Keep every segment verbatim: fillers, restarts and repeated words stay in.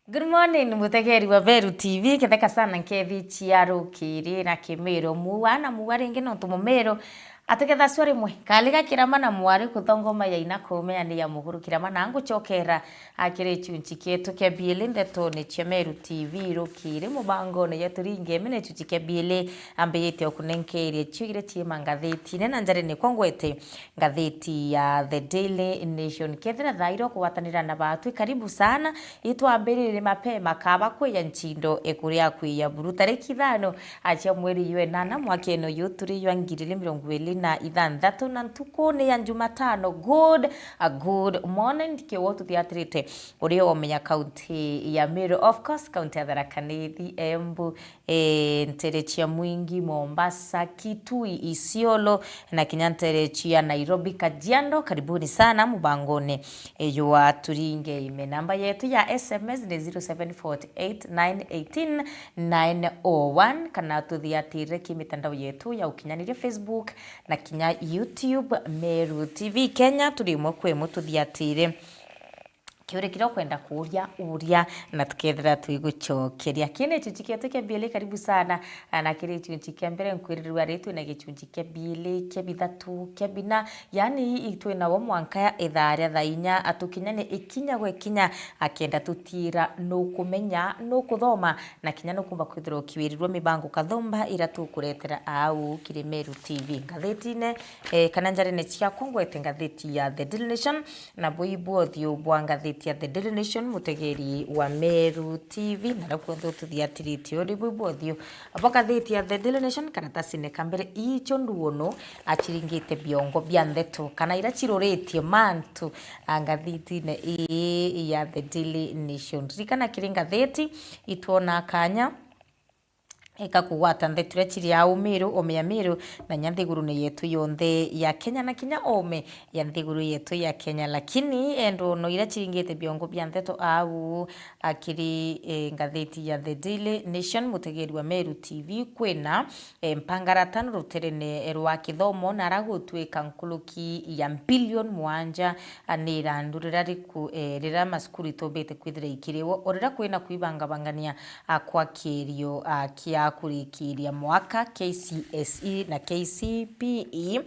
Good morning, mutegeri wa Meru T V. Ketheka sana nkethi cia rukiri na Kimiru. Muua na muua ringi nontu Mumiru atekethacua rimwe. Kaliga kirama na mwari kuthongoma ya ina kumeania muguru kirama na ngucokera akiri chunchi kietu kia biili ndeto ni cia Meru T V rukiri mubangone ya turinge mene chunchi kia biili ambiyite okunenkeria cio iria cie mangathitine na njari ni kwa ngwete ngathiti ya The Daily Nation. Kethira thaira ukugwatanira na batwi, karibu sana. Itwambirire mapema kaba kwiya nchindo ekuria kwiya buru. Tariki ithano acia mweri jwa inana mwakene uyu turi jwa ngiri igiri mirongo iri na ithanthatu na ntukuni ya Jumatano. Good, a good morning. Kiwo tuthiatirite uria omenya kaunti ya Meru, of course, kaunti ya Tharaka Nithi, Embu, e, ntere cia Mwingi, Mombasa, Kitui, Isiolo na kinya ntere cia Nairobi, Kajiado. Karibuni sana mubangone, e, jwa Turinge Ime. Namba yetu ya S M S ni zero seven forty eight nine eighteen nine oh one, kana tuthiatire ki mitandao yetu ya ukinyaniria, Facebook na kinya YouTube, Meru T V Kenya. Turi imwe kwa imwe tuthiatire kiuria kiria ukwenda kuuria, uria, na tukethira twigucokeria. Kii ni chunchi kietu kia biili, karibu sana. Ah, na kiri chunchi kia mbere, nkwirirua ri twina gichunchi kia biili, kia bithatu, kia bina, yani i twina wo mwanka ithaa ria thaa inya, atukinyane ikinya gwe kinya, akenda tutiira nukumenya, nukuthoma, na kinya nukumba kwithirwa ukiwirirua mibango kathumba ira tukuretera au kiri Meru T V. Ngathitine, eh, kana njarene ciakwa ngwete ngathiti ya The Daily Nation, na bui bwothiu bwa ngathiti ya The Daily Nation, mutegeri wa Meru T V, na riu kwonthe ututhiatiritie uri bui bwothiu bwa ngathiti ya The Daily Nation, karatasine ka mbere icho nduono achiringite biongo bia ndeto, kana ira chiruritie mantu, a, ngathitine ii ya The Daily Nation. Ririkana kiri ngathiti, itwona kanya eka kugwata ndeto iria chiri au Meru, ome ya Meru, na nya nthigurune yetu yonthe ya Kenya, na kinya ome ya nthiguru yetu ya Kenya. Lakini, e, ndono iria chiringite biongo bia ndeto au, akiri, e, ngathiti ya The Daily Nation, mutegeri wa Meru T V, kwina, e, mpangaratano ruterene rwa kithomo, na ara gutwika nkuruki ya mbilioni mwanja, a, ni irandu rira riku, e, rira masukuru itumbite kwithira ikiriwa, o rira kwina kwibangabangania, a, kwa kirio, a, kia kurikiria mwaka, K C S E na K C P E.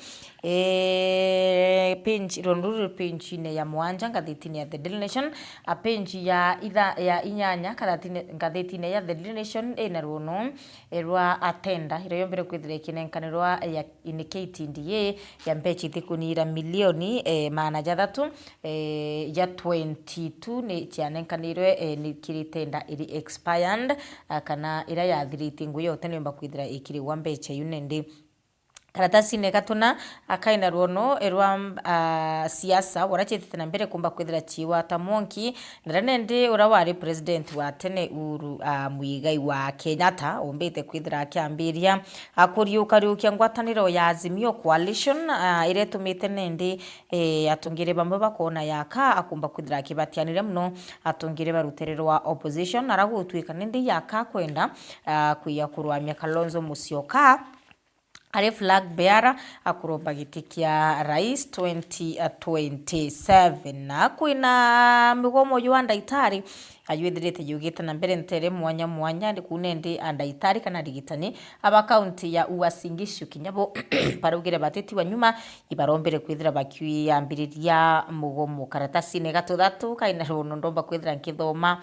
E, page, rwono ruru ruri page-ine ya mwanja ngathitine ya The Daily Nation, a, page ya itha-, ya inyanya ngathitine, ngathitine ya The Daily Nation ina rwono, e, rwa atenda iria yombere kwithira ikinenkanirwa ya, ni K T D A ya mbecha ithikuni ira milioni, e, maana jathatu, e, ja twenty-two ni cianenkanirwe, e, ni kiri tenda iri expired, a, kana iria yathiritie ngugi yote niomba kwithira ikirigwa mbecha iu nindi. Karatasine gatuna, akaina rwono rwa, a, siasa, uria ciitite na mbere kumba kwithira ciiwa ta mwanki, na riria nindi uria wari president wa tene Uhuru, a, Muigai wa Kenyatta, umbite kwithira akiambiria, a, kuriukariukia ngwataniro ya Azimio Coalition, a, iria itumite nindi, e, atongeri bamwe bakoona yaka akumba kwithira akibatianire mono atongeri ba rutere rwa opposition, ara gutwika nindi yaka akwenda, a, kwiya kurwamia Kalonzo Musyoka ari flag bearer akuromba giti kia rais twenty twenty-seven. Na kwina migomo jwa ndaitari ajwithirite yugite na mbere ntere mwanya mwanya, ni kuune ndi a ndaitari kana arigitani aba kaunti ya Uasin Gishu kinya bo baraugire batitiwa nyuma, ibarombere kwithira bakiambiriria mugomo. Karatasine gatuthatu kaina rono ndomba kwithira nkithoma.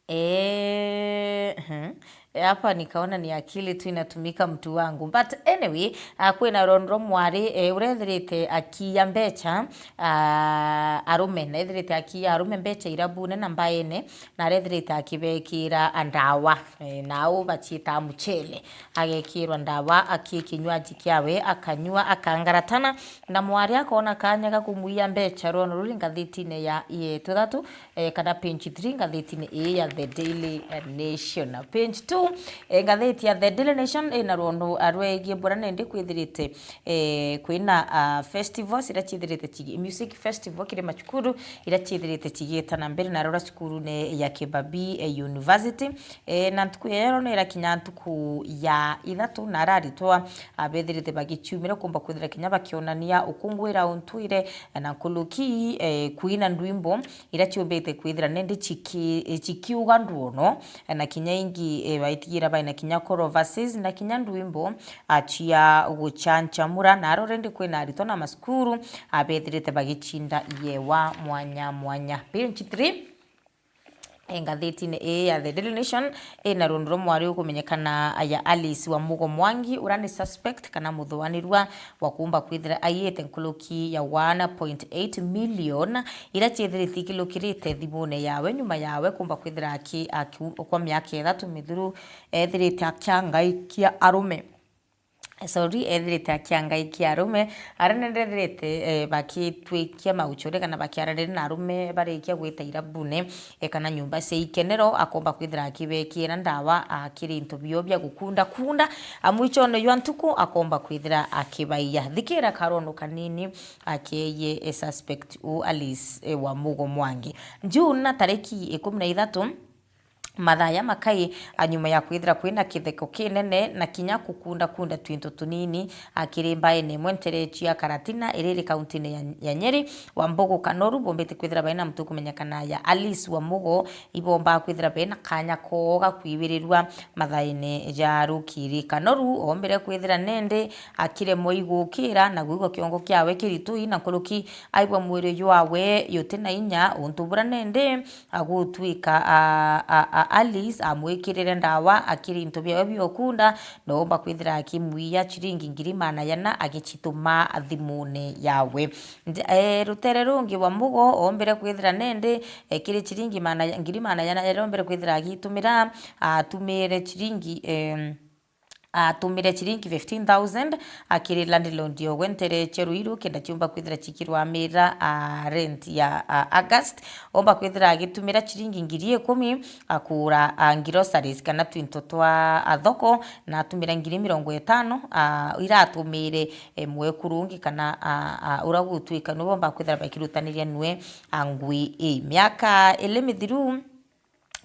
Eh, hmm. Eh, hapa nikaona ni akili tu inatumika, mtu wangu. But anyway, ah, kwina rono rwa mwari, eh, urethirite akiya mbecha, ah, arume, na ethirite akiya arume mbecha irabune na mbaene, na arethirite akibekira ndawa, eh, nau bacitaa muchele. Agekirwa ndawa aki kinywaji kiawe, akanyua, akangaratana, na mwari akona kanya ga kumwiya mbecha. Rono ruri ngathitine ya, ye tuthatu, eh, kana page three ngathitine ii ya The Daily Nation. Page two, E, ngatheti ya The Daily Nation ina rwono rwegie buria nindi kwithirite, e, kwina, a, festivals iria ciithirite cigi-, music festival kiri macukuru iria ciithirite cigita na mbere na rora cukurune ya Kibabii, e, University. E, na ntuku ya yero ni irakinya ntuku ya ithatu na ara aritwa, a, bethirite bagiciumira kumba kwithira kinya bakionania ukungwira untwire, e, na nkuruki, e, kwina ndwimbo iria ciumbite kwithira nindi ciki-, cikiuga ndwono, e, na kinya ingi, e, baitigira baina kinya controversies na kinya ndwimbo, a, cia guchanchamura. Na aro rindi kwina aritwa na macukuru, a, bethirite bagicinda iewa mwanya mwanya. Page three, e, ngathitine ii ya The Daily Nation, ina rundu rumwe ari ukumenyekana ya Alice Wamugo Mwangi, uria ni suspect kana muthuanirua wa kumba kwithira aiyite nkuruki ya one point eight million, iria ciithirite ikilukirite thimune yawe, nyuma yawe kumba kwithira aki-, aki-, kwa miaka ithatu mithuru, ethirite akiangaikia arume. Sorry, ethirite akiangaikia arume, aria nende ethirite, eh, bakitwikia mauchuri kana bakiaraniria na arume barikia gwita irabune, e, kana nyumba cia ikenero, akomba kwithira akibekira ndawa, akiri into bio bia gukunda kunda, a, mwichone jwa ntuku akomba kwithira akibaiya. Thikira karono kanini, akieye, e, suspect u Alice, e, Wamugo Mwangi. June na tariki ikumi na ithatu, mathaa ya makai, a, nyuma ya kwithira kwina kitheko kinene na kinya kukunda kunda twinto tunini, a, kiri mbaene imwe ntere cia Karatina iria iri kauntine ya, ya Nyeri, Wambugu Kanoru bombite kwithira baina muntu kumenyekana ya Alice Wamugo, ibomba kwithira bena kanya koo ga kwiwirirua mathaine ja rukiri. Kanoru ombire kwithira nende akiremwa igukira na gwigua kiongo kiawe kiritui na nkuruki aigua mwiri jwawe juti na inya, untu bura nende agutwika, a, a, a, Alice amwikirire ndawa akiri into biawe biokunda, noomba kwithira akimwiya chiringi ngiri maana yana agicituma thimune yawe. Nj-, e, rutere rungi Wamugo oombire kwithira nende, e, kiri chiringi maana, ngiri maana yana iria oombire kwithira agitumira, atumire chiringi, em, atumire chiringi fifteen thousand akiri landlord yogwe ntere cia Ruiru, kenda ciumba kwithira cikirwamira, a, rent ya, a, August. Omba kwithira agitumira chiringi ngiri ikumi akura, a, groceries kana twinto twa, a, thoko, na atumira ngiri mirongo itano, a, iratumire, e, mwekuru ungi kana, a, a, ura gutwika niwe omba kwithira bakirutaniria nwe, a, ngui ii. Miaka ili mithiru,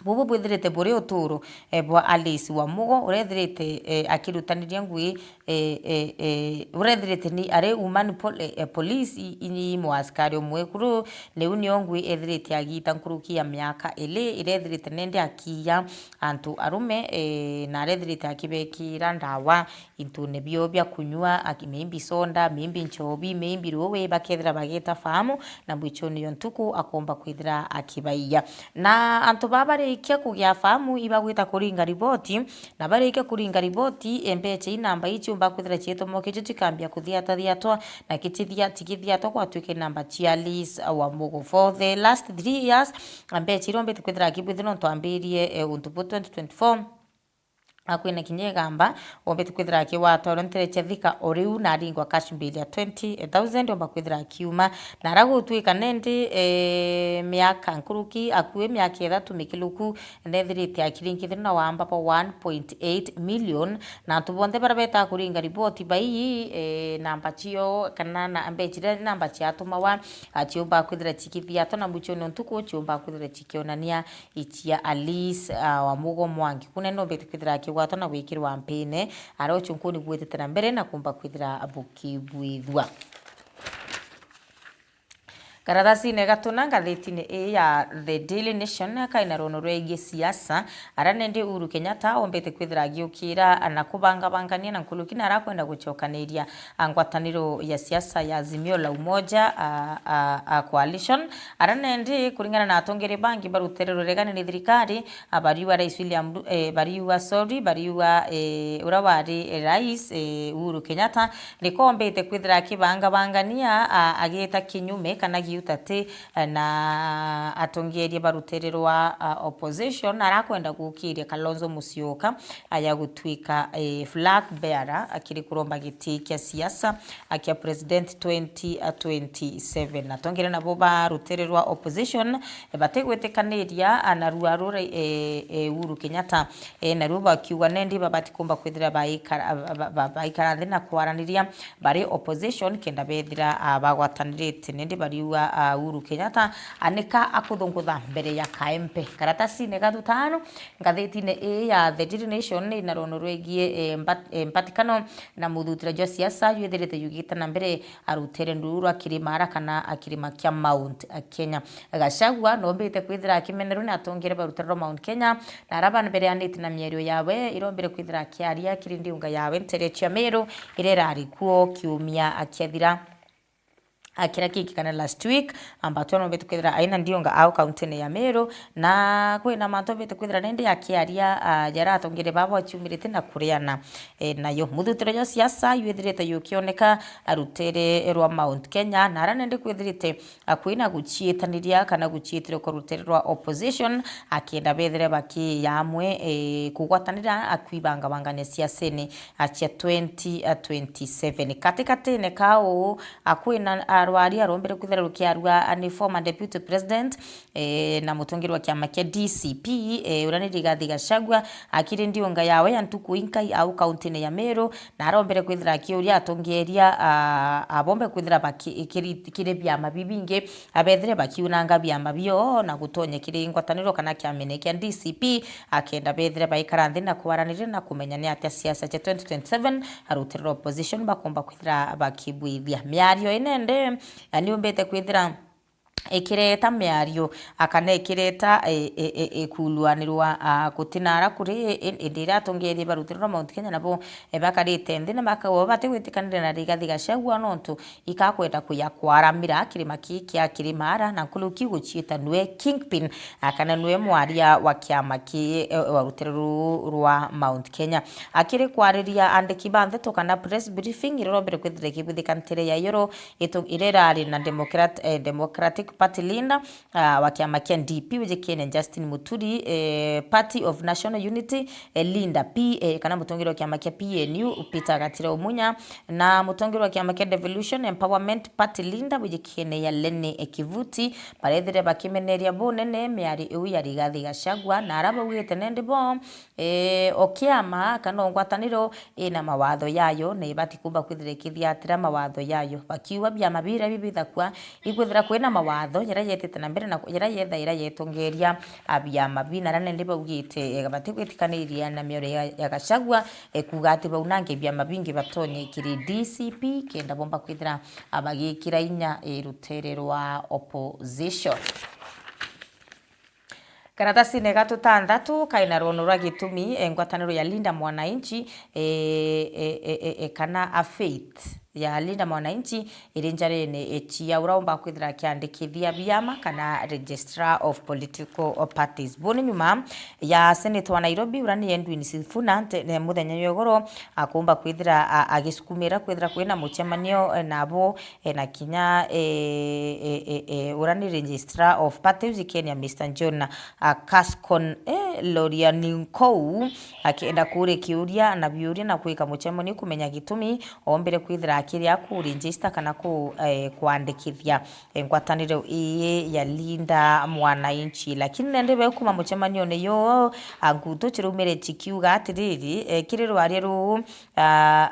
bubu bwithirite buri uturo, e, bwa Alice Wamugo, urethirite, e, akirutaniria ngui, e, e, e, urethirite ni ari woman pol-, e, e, police, i-, i-, ni mwaskari umwekuru, niu nio ngui ethirite agiita nkuruki ya miaka ili, irethirite nende akiiya antu arume, e, na arethirite akibekira ndawa intune bio bia kunyua, aki-, maybe soda, maybe nchobi, maybe ruwi, bakethira bagita famu, na mwichone yo ntuku akomba kwithira akibaiya. Na antu baa barikia kugia famu ibagwita kuringa riboti, na barikia kuringa riboti, e, mbecha ii namba ii ciumba kwithira ciitomoketie cikambia kuthiatathiatwa, na kithia-, tikithiatwa gwatwika namba cia Alice Wamugo. For the last three years, mbecha irombete kwithira akibwithira nontu ambirie, e, untu bu twenty twenty-four. Akwina kinya igamba, ombete kwithira akiwata uria ntere cia Thika o riu na aringwa cash bail ya twenty thousand, omba kwithira akiuma. Na ara gutwika nindi, e, miaka nkuruki, akui miaka ithatu mikiluku, nethirite akiringithirwa na wamba bwa one point eight million, na antu bonthe baria betaga kuringa riboti bai, e, namba cio, kana na, mbecha iria namba ciatumawa, a, ciumba kwithira cikithiatwa, na mwichone ntuku ciumba kwithira cikionania icia Alice, a, Wamugo Mwangi. Kuna nombete kwithira akigwatwa na gwikirwa mpine, ara uchunkuni bwitite na mbere na kumba kwithira bukibwithua. Karatasine gatuna ngathitine ii ya The Daily Nation, kaina rono rwegie siasa, ara nende Uhuru Kenyatta ombete kwithira agiukira na kubangabangania na nkuruki na arakwenda guchokaniria a ngwataniro ya siasa ya Azimio la Umoja, a, a, a Coalition, ara nende kuringana na atongeri bangi barutere ruregani ni thirikari, a, bariua Rais William Ru-, eh, bariua, sorry, bariua, eh, ura wari, eh, Rais, eh, Uhuru Kenyatta, nikombite kwithira akibangabangania, a, agita kinyume kana Utati, eh, na atongeria ba rutere rwa, ah, opposition, arakwenda gukiria Kalonzo Musyoka, aya gutwika, eh, flag bearer, akiri kuromba giti kia siasa, akia president twenty twenty-seven. Atongeria nabo ba rutere rwa opposition, eh, batigwitikaniria, ah, na rua rura, eh, eh, Uhuru Kenyatta, eh, naruo bakiuga nendi babati kumba kwithira baikara, ba-, ba-, baikara nthi na kwaraniria bari opposition kenda bethira, ah, bagwatanirite. Nindi bariuga, ah, Uhuru Kenyatta anika akuthungutha mbere ya kaempe. Karatasine ga thutano, ngathitine ii ya The Daily Nation ina rono rwegie, eh, mbat-, eh, mpatikano na muthutira jwa siasa jwithirite jugite na mbere arutere nduru rwa kirima ara kana kirima kia Mount Kenya. Gachagua nombite kwithira akimenerwe ni atongeria ba rutere rwa Mount Kenya, na ara bana bereanite na miario yawe irombire kwithira akiaria kiri ndiunga yawe ntere cia Meru iria irari kuo kiumia akiathira, akiria kiki kana last week, ambatwa nombite kwithira aina ndiunga au kauntine ya Meru, na kwina mantu ombite kwithira nindi akiaria, ah, jara atongeria babo aciumirite na kuriana, eh, nayo. Muthutiro jwa siasa jwithirite jukioneka rutere rwa Mount Kenya, na ara nindi kwithirite akwina guciitaniria kana guciitira kwa rutere rwa opposition, akienda bethire baki yamwe, eh, kugwatanira akwibangabangania siasene acia twenty twenty-seven. Katikatine ka uu, akwina arwari arombere kwithira rukiarua ni former deputy president, eh, na mutongeria wa kiama kia D C P, eh, uria ni Rigathi Gachagua, akiri ndiunga yawe ya ntuku inkai au kauntine ya Meru, na arombere kwithira akiuria atongeria, ah, abombe kwithira baki-, kiri, kiri biama bibingi, abethire bakiunanga biama bio na gutonya kiri ngwataniro kana kiamene kia D C P, akenda bethire baikara nthi na kwaraniria na kumenya ni atia siasa cia twenty twenty-seven arutere opposition bakomba kwithira bakibwithia. Miario inende, ah, niumbite kwithira ikireta miario, a, kana ikireta, e, e, e, ikuluanirwa, a, gutinara kuri, e, indi iria atongeria ba rutere rwa Mount Kenya nabo, e, bakarite nthi na bakauga batigwitikanire na Rigathi Gachagua nontu ikakwenda kuya kwaramira kirima kii kia Kirimara na nkuru kiu guciita nwe kingpin, a, kana nwe mwaria wa kiama ki, e, wa rutere ruu rwa Mount Kenya. Akiri kwariria andiki ba ndeto kana press briefing iria rombere kwithira ikibwithika ntere ya yoro, itu-, iria irari na Democrat-, eh, Democratic Party leader, ah, wa kiama kia D P wijikene Justin Muturi, eh, Party of National Unity, eh, leader P A, kana mutongeria wa kiama kia P N U Peter Gatira Umunya, na mutongeria wa kiama kia Devolution Empowerment Party leader wijikene ya Leni, eh, Kivuti, barethire bakimeneria bunene miari iu ya Rigathi Gachagua, na ara baugite nendi bo, eh, o kiama kana o ngwataniro ina mawatho yayo na ibati kumba kwithira ikithiatira mawatho yayo. Bakiuga biama biria bibithakua ikwithira kwina mawatho jaria yetite na mbere na jaria yethaira yetongeria, a, biama bina. Aria nendi baugite, e, batigwitikaniria na miario ya, ya Gachagua, e, kuuga ati bau nangi biama bingi batonye kiri D C P kenda bomba kwithira, a, bagikira inya, e, rutere rwa opposition. Karatasine ga tutanthatu kaina rwono rwa gitumi, e, ngwataniro ya Linda Mwananchi, e, e, e, e, e, kana a Faith ya Linda Mwananchi iri njarene, e, cia ura umba kwithira akiandikithia biama kana Registrar of Political Parties. Buni nyuma ya Senator wa Nairobi ura ni Edwin Sifuna nte-, ne muthenya jwa igoro akumba kwithira a-, agisukumira kwithira kwina mucemanio, e, nabo e, na kinya, e, e, e, e, ura ni Registrar of Parties Kenya, Mister John, a, Kaskon, e, Lorianinkou, akienda kuria kiuria na biuria na kwika mucemanio kumenya gitumi ombire kwithira akiri aku register kana ku, e, kwandikithia, e, ngwataniro ii ya Linda Mwananchi. Lakini nendi be kuma mucemanione yo, a, ngutu cirumire cikiuga atiriri, e, kiri rwaria ruu, a,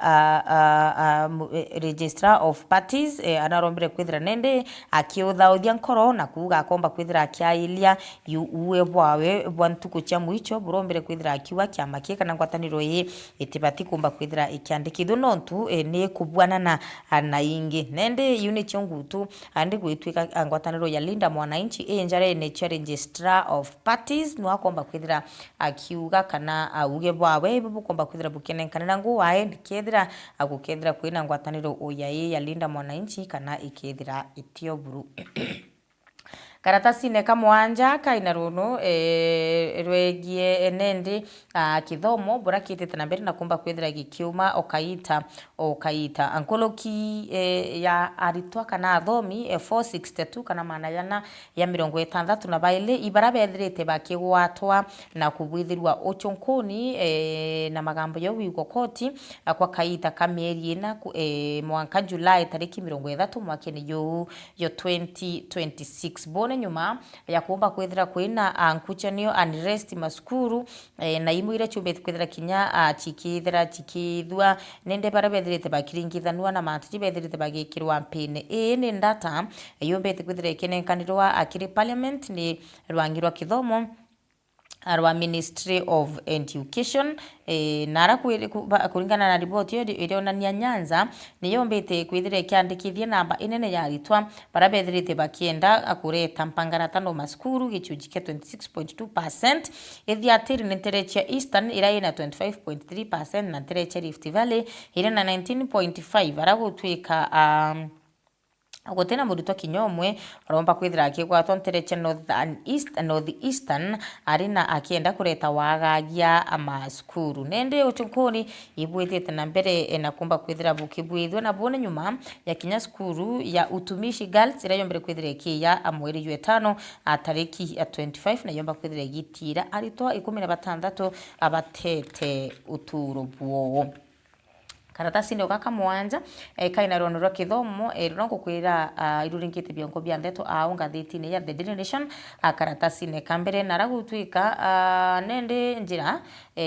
a, a, a, mu-, e, Registrar of Parties, e, anarombire kwithira nendi akiuthauthia nkoro na kuuga akomba kwithira akiailia yu-, uwe bwawe bwa ntuku cia mwicho burombire kwithira akiuga kiama kii kana ngwataniro ii itibati kumba kwithira ikiandikithua nontu, e, ni kubuanana, a, na ingi. Nendi iu nicio ngutu, a, ndi gwitwika, a, ngwataniro ya Linda Mwananchi ii njarene cia Registrar of Parties nwakomba kwithira akiuga kana auge bwawe ibu bukomba kwithira bukinenkanira nguo ae, ndikethira agukethira kwina ngwataniro uya ii ya Linda Mwananchi kana ikethira itio buru. Karatasine ka mwanja kaina runu, eh, rwegie nendi, ah, kithomo bura kitite na mbere na kumba kwithira gikiuma o kaita o kaita. Nkuruki, eh, ya aritwa kana athomi, eh, four sixty-two kana maana yana ya mirongo itantatu na baili ibara bethirite bakigwatwa na kubwithirwa uchunkuni, eh, na magambo jau igwa koti, ah, kwa kaita ka mieri ina ku-, eh, mwanka Julai tariki mirongo ithatu mwakene juu yo twenty twenty-six. Bone nyuma ya kumba kwithira kwina, ah, nkuchanio, unrest masukuru, eh, na imwe iria ciumbite kwithira kinya, ah, cikithira cikithua nende baria bethirite bakiringithanua na mantu ji bethirite bagikirwa mpini. Ii ni ndata yumbite kwithira ikinenkanirwa akiri parliament ni rwangi rwa kithomo, ah, rwa Ministry of Education, eh, na ara kwiri-, ku-, ba-, kuringana na riboti iyo iri-, irionania Nyanza niyo mbite kwithira ikiandikithia namba inene ya aritwa baria bethirite bakienda kureta mpangaratano masukuru gicunji kia twenty-six point two percent, ithiatiri ni ntere cia Eastern iria ina twenty-five point three percent na ntere cia Rift Valley iri na nineteen point five, ara gutwika, um, gutina murutwa kinya umwe uromba kwithira akigwatwa ntere cia North and East, North Eastern, ari na akienda kureta wagagia masukuru. Nende uchunkuni ibwithite na mbere, eh, na kumba kwithira bukibwithua na bone nyuma ya kinya sukuru ya Utumishi Girls iria yombere kwithira ikiya mweri jwa itano, a tariki ya twenty-five, na yomba kwithira igitira aritwa ikumi na batantatu abatete uturo bwoo. Karatasine gaka mwanja, eh, kaina rwono rwa kithomo, eh, ruria ngukwira, ah, iruringite biongo bia ndeto au ngathitine ya The Daily Nation, ah, karatasine ka mbere, na ara gutwika, ah, nende njira, eh,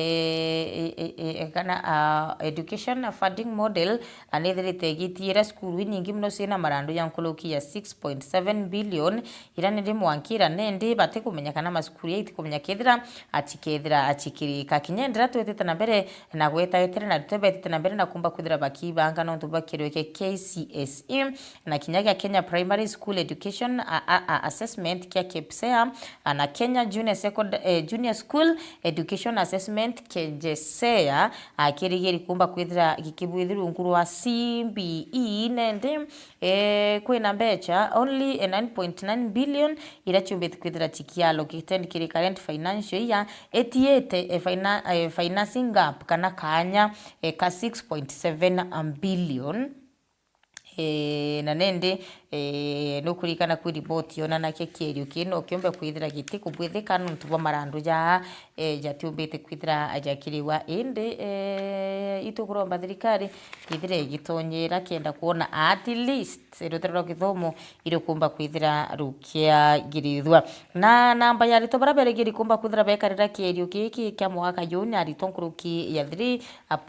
eh, eh, eh, kana, ah, education funding model, ah, nithirite igitiira cukuru inyingi mono ciina marandu ya nkuruki ya six point seven billion, ira nindi mwankira nindi batikumenya kana macukuru ya itikumenya kethira achikethira achikirika. Kinya ndira twitite na mbere na gweta etere na ritwe betite na mbere na kumba kwithira bakibanga nontu bwa kirweke K C S E, na kinya gia Kenya Primary School Education, a, a, a, Assessment kia KPSEA, a, na Kenya Junior Second-, eh, Junior School Education Assessment, KJSEA, a, kirigiri kumba kwithira gikibwithirwa rungu rwa C B E nende, eh, kwina mbecha only, eh, nine point nine billion ira ciumbite kwithira cikiallocated kiri current financial year, etiete, eh, fina-, eh, financing gap kana kaanya, eh, ka six point seven billion. Eh, na nende, eh, nukuririkana kwi riboti yonanagia kierio kii no kiumbe kwithira gitikubwithika nontu bwa marandu jaa, eh, jatiumbite kwithira jakiriwa. Indi, eh, itukuromba thirikari ithire igitonyera kenda kwona at least rutere rwa githomo irukumba kwithira rukiagirithua. Na namba ya aritwa baria beregie rikumba kwithira bekarira kierio giki kia mwaka juu ni aritwa nkuruki ya three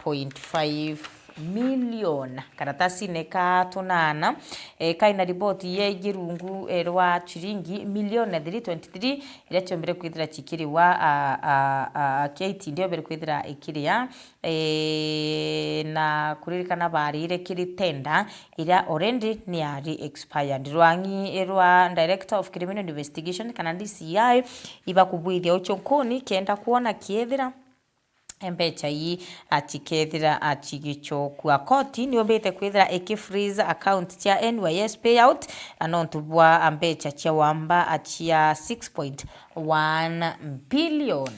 point five million. Karatasine ka tunana, eh, kaina riboti yegie rungu, eh, rwa chiringi milioni three twenty-three iria ciombire kwithira cikiriwa, a, a, a, kia itindi yombere kwithira ikiria, eh, na kuririkana barire kiri tenda iria already ni yari expired. Rwangi rwa Director of Criminal Investigation kana D C I ibakubwithia uchunkuni kenda kwona kiethira mbecha ii achikethira achigichokua. Koti niumbite kwithira iki freeze account cia N Y S payout, a, nontu bwa mbecha cia wamba achia six point one billion.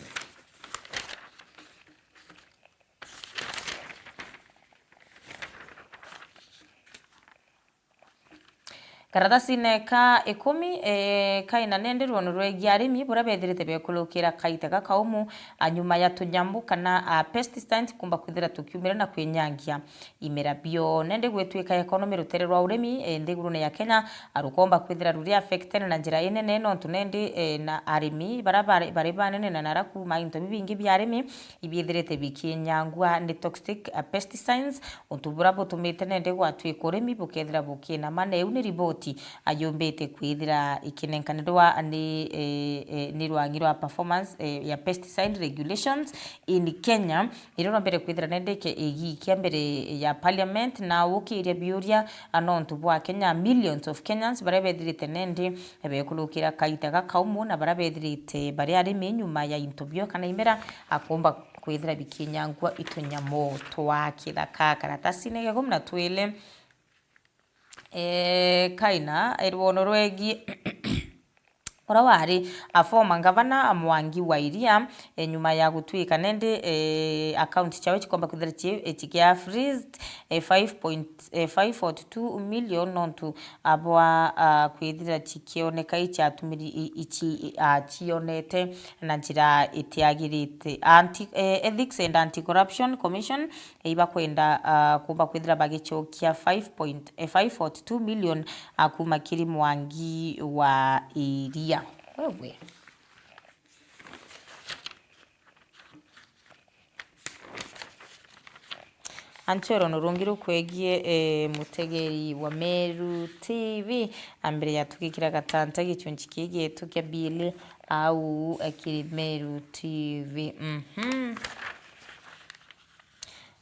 Karatasine ka ikumi, eh, kaina nende rwono rwegie arimi buria bethirite bekurukira kaita gakaumu, a, nyuma ya tunyamu kana, a, pesticides kumba kwithira tukiumira na kwinyangia imera bio. Nende gwitwika economy rutere rwa urimi, eh, nthigurune ya Kenya, a, rukomba kwithira ruri affected na njira inene nontu nende, eh, na arimi bara bari, bari banene na nara kuma into bibingi bia arimi ibiithirite bikinyangua ni toxic, a, pesticides, untu buria butumite nende gwatwika urimi bukethira bukinama. Na iu ni riboti, a, yumbite kwithira ikinenkanirwa ni, eh, eh, ni rwangi rwa performance, eh, ya pesticide regulations in Kenya, iria rombere kwithira nende ke-, igiikia mbere ya parliament na ukiria biuria, a, nontu bwa Kenya, millions of Kenyans baria bethirite nende bekurukira kaita gakaumu na baria bethirite bari arimi nyuma ya into bio kana imera, a, kumba kwithira bikinyangua itunyamu twa kithaka. Karatasine ga ikumi na twili, eh, kaina, eh, rwono rwegie uria wari a former ngavana Mwangi wa Iria, e, nyuma ya gutwika nende, e, account ciawe cikomba kwithira ci-, e, cikia freezed, e, five point, e, five forty two million nontu abwa, a, kwithira cikioneka ici atumiri i-, ici, a, cionete na njira itiagirite. Anti-, e, Ethics and Anti-Corruption Commission ibakwenda, ah, kumba kwithira bagicokia five point, eh, five forty two million, ah, kuma kiri Mwangi wa Iria. Wewe. Antu, rwano rungi rukwegie, eh, mutegeri wa Meru T V, a mbere ya tugikira gatanta gicunci kii gietu kia bili au, eh, kiri Meru T V. Mhm.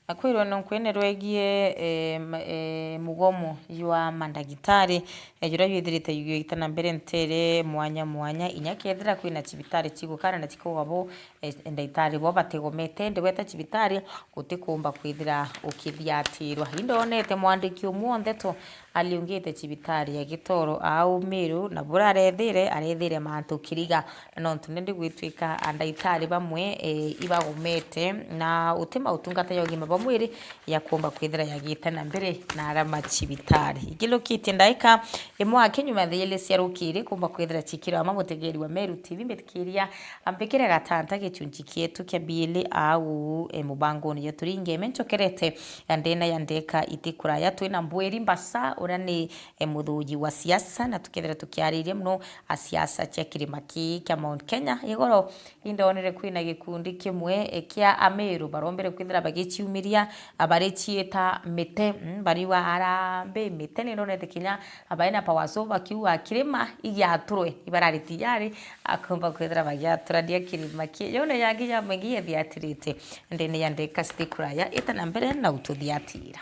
Na kwirwa nonkwene rwegie, eh, ma-, eh, mugomo jwa mandagitari, eh, juria jwithirite jugita na mbere ntere mwanya mwanya, inya kethira kwina cibitari cigukana na cikauga bo, eh, ndagitari bo batigomete, ndi weta cibitari gutikumba kwithira ukithiatirwa. Indonete mwandiki umwe o ndeto aliungite cibitari ya Gitoro au Meru, na buria arethire, arethire mantu kiriga, na nontu nindi gwitwika andaitari bamwe, e, ibagomete na uti mautungata ya ugima bwa mwiri ya kumba kwithira yagite na mbere na ara macibitari. Igilukitie ndaika imwe aki nyuma ya thaa ijiri cia rukiri kumba kwithira cikirwa ama mutegeri wa Meru T V mbitikiria ambikire gatanta gicunci kietu kia bili au, e, mubangoni ya turingeme nchokerete ya ndena ya ndeka iti kuraya twina Mbwiri Mbasa, uria ni, e, muthuji wa siasa, na tukethira tukiariria muno a siasa cia kirima kii kia Mount Kenya. Igoro indonere kwina gikundi kimwe, e, kia Ameru barombere kwithira bagiciumiria, a, bariciita mite, mm, bariuga arambi mite. Nindonete kinya abaina Power So bakiuga kirima igiaturwe, ibarari tiyari akomba kwithira bagiaturania kirima kii. Yone yangi ya mengi yethiatirite ndene ya ndeka citi kuraya ita na mbere na ututhiatira.